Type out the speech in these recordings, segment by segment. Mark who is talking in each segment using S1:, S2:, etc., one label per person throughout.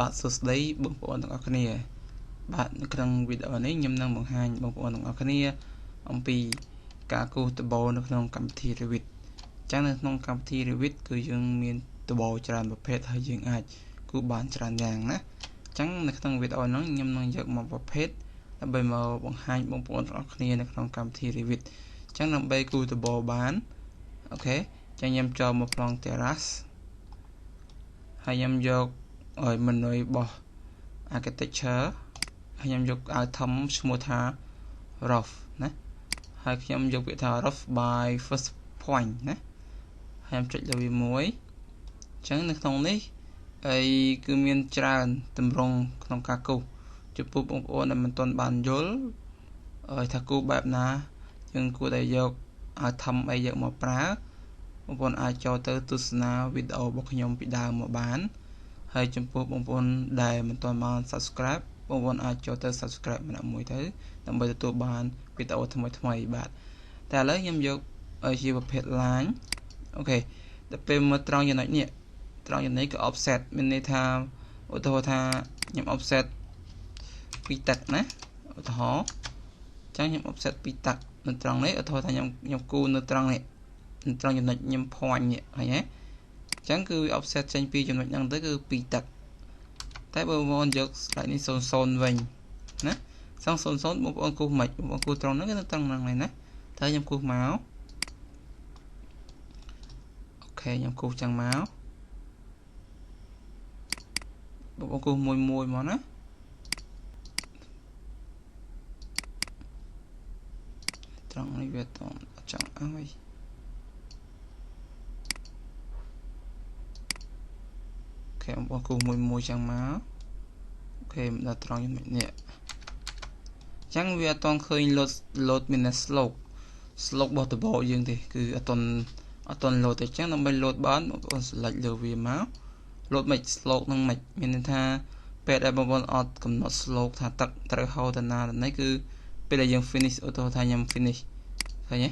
S1: បាទសួស្តីបងប្អូនទាំងអស់គ្នាបាទនៅក្នុងវីដេអូនេះខ្ញុំនឹងបង្ហាញបងប្អូនទាំងអស់គ្នាអំពីការគូសដំបូលនៅក្នុងកម្មវិធី Revit ចឹងនៅក្នុងកម្មវិធី Revit គឺយើងមានដំបូលច្រើនប្រភេទហើយយើងអាចគូសបានច្រើនយ៉ាងណាចឹងនៅក្នុងវីដេអូហ្នឹងខ្ញុំនឹងយកមកប្រភេទដើម្បីមកបង្ហាញបងប្អូនទាំងអស់គ្នានៅក្នុងកម្មវិធី Revit ចឹងដើម្បីគូសដំបូលបានអូខេចឹងខ្ញុំចូលមកប្លង់ Terrace ហើយខ្ញុំយកឲ្យ menu របស់ architecture ហើយខ្ញុំយក item ឈ្មោះថា roof ណាហើយខ្ញុំយកពាក្យថា roof by first point ណាហើយខ្ញុំចុចលើវាមួយអញ្ចឹងនៅក្នុងនេះហើយគឺមានច្រើនទម្រង់ក្នុងការគូសចំពោះបងប្អូនដែលមិនទាន់បានយល់ឲ្យថាគូសបែបណាយើងគួរតែយក item អីយកមកប្រើបងប្អូនអាចចូលទៅទស្សនាវីដេអូរបស់ខ្ញុំពីដើមមកបានហើយចំពោះបងប្អូនដែលមិនទាន់បាន Subscribe បងប្អូនអាចចូលទៅ Subscribe ម្នាក់មួយទៅដើម្បីទទួលបានវីដេអូថ្មីៗបាទតែឥឡូវខ្ញុំយកជាប្រភេទ line អូខេដល់ពេលមកត្រង់ចំណុចនេះត្រង់ចំណុចគឺ offset មានន័យថាឧទាហរណ៍ថាខ្ញុំ offset ពីទឹកណាឧទាហរណ៍អញ្ចឹងខ្ញុំ offset ពីទឹកនៅត្រង់នេះឧទាហរណ៍ថាខ្ញុំគូនៅត្រង់នេះនៅត្រង់ចំណុចខ្ញុំ point នេះឃើញទេអញ្ចឹងគឺវា offset ចេញពីចំណុចហ្នឹងទៅគឺ2ទឹកតែបើបងប្អូនយក slide នេះ00វិញណាសង00បងប្អូនគូសមិនបងប្អូនគូសត្រង់ហ្នឹងគឺនៅត្រង់ហ្នឹងហើយណាតែខ្ញុំគូសមកអូខេខ្ញុំគូសចឹងមកបងប្អូនគូសមួយមួយមកណាត្រង់នេះវាអត់ចង់ឲ្យអូខេបងប្អូនគូសមួយមួយចឹងមកអូខេដល់ត្រង់ចំណុចនេះអញ្ចឹងវាអត់ទាន់ឃើញ load មាន slope slope របស់ដំបូលយើងទេគឺអត់ទាន់ load ទេអញ្ចឹងដើម្បី load បានបងប្អូន select លើវាមក load មិន slope នឹងមិនមានន័យថាពេលដែលបងប្អូនអត់កំណត់ slope ថាទឹកត្រូវហូរទៅណាទៅណីគឺពេលដែលយើង finish ឧទាហរណ៍ថាខ្ញុំ finish ឃើញទេ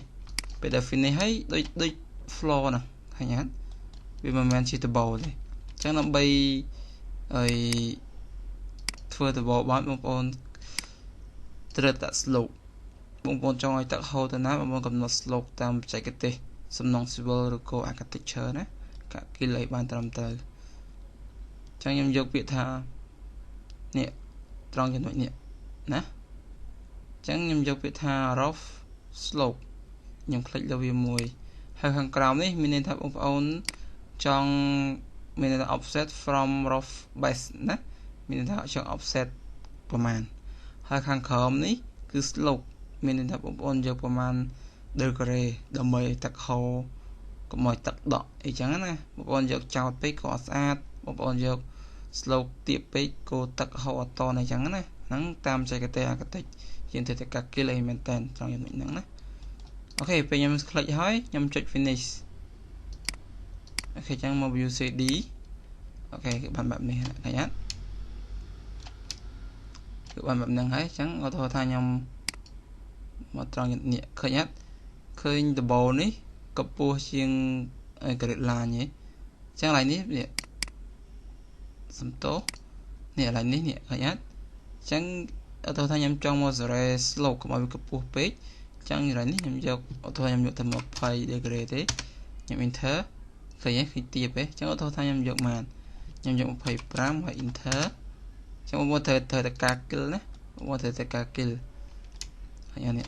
S1: ពេលដែល finish ហើយដូច floor ណាឃើញអត់វាមិនមែនជាដំបូលទេចឹងដើម្បីឲ្យធ្វើដំបូលបានបងប្អូនត្រូវដាក់ slope បងប្អូនចង់ឲ្យទឹកហូរទៅណាបងប្អូនកំណត់ slope តាមបច្ចេកទេសសំណង់ civil ឬក៏ architecture ណាកាក់គីលឲ្យបានត្រឹមត្រូវចឹងខ្ញុំយកពាក្យថានេះត្រង់ចំណុចនេះណាចឹងខ្ញុំយកពាក្យថា roof slope ខ្ញុំคลิกលើវាមួយហើយខាងក្រោមនេះមានន័យថាបងប្អូនចង់មានន័យថា offset from roof base ណាមានន័យថាចង់ offset ប្រមាណហើយខាងក្រោមនេះគឺ slope មានន័យថាបងប្អូនយកប្រមាណ degree ដើម្បីឲ្យទឹកហូរកុំឲ្យទឹកដក់អីចឹងណាបងប្អូនយកចោតពេកក៏អត់ស្អាតបងប្អូនយក slope ទាបពេកក៏ទឹកហូរអត់តអីចឹងណាហ្នឹងតាមបច្ចេកទេស architect យើងត្រូវតែកាត់គីលអីមែនតើត្រង់ចំណុចហ្នឹងណាអូខេពេលខ្ញុំ click ហើយខ្ញុំចុច finish អូខេចឹងមក view CD អូខេគឺបានបែបនេះឃើញអត់គឺបានបែបហ្នឹងហើយចឹងឧទាហរណ៍ថាខ្ញុំមកត្រង់នេះឃើញអត់ឃើញដំបូលនេះកម្ពស់ជាង grid line ហ៎ចឹងកន្លែងនេះនេះសំទោសនេះកន្លែងនេះនេះឃើញអត់ចឹងឧទាហរណ៍ថាខ្ញុំចង់មកសេរី slope កុំឲ្យវាកម្ពស់ពេកចឹងកន្លែងនេះខ្ញុំយកឧទាហរណ៍ខ្ញុំយកទៅ20 degree ទេខ្ញុំ enter ឃើញទេឃើញទាបទេចឹងឧទាហរណ៍ថាខ្ញុំយកបានខ្ញុំយក25ហើយ enter ចឹងបងប្អូនត្រូវតែការគិលណាបងប្អូនត្រូវតែការគិលហើយនេះ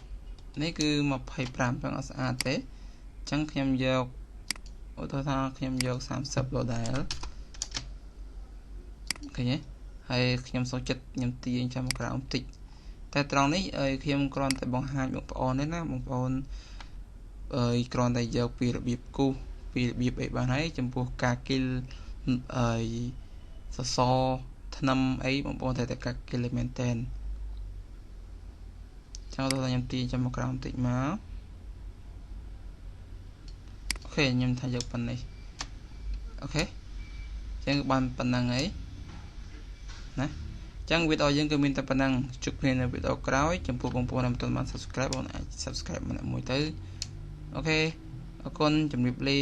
S1: នេះគឺ25ចឹងអត់ស្អាតទេចឹងខ្ញុំយកឧទាហរណ៍ថាខ្ញុំយក30ដដែលឃើញទេហើយខ្ញុំសូមចិត្តខ្ញុំទាញចាំក្រោមតិចតែត្រង់នេះឲ្យខ្ញុំគ្រាន់តែបង្ហាញបងប្អូនទេណាបងប្អូនអើយគ្រាន់តែយកពីរបៀបគូសពីរបៀបអីបានហើយចំពោះការគិលអីសសរថ្នាំអីបងប្អូនត្រូវតែកាត់គិលមែនតែនចង់ទៅខ្ញុំទាញចាំមកក្រោមតិចមកអូខេខ្ញុំថាយកប៉ុណ្នេះអូខេចឹងបានប៉ុណ្ណឹងហើយណាចឹងវីដេអូយើងគឺមានតែប៉ុណ្ណឹងជួបគ្នានៅវីដេអូក្រោយចំពោះបងប្អូនដែលមិនទាន់បាន Subscribe បងអាច Subscribe ម្នាក់មួយទៅអូខេអរគុណជម្រាបលា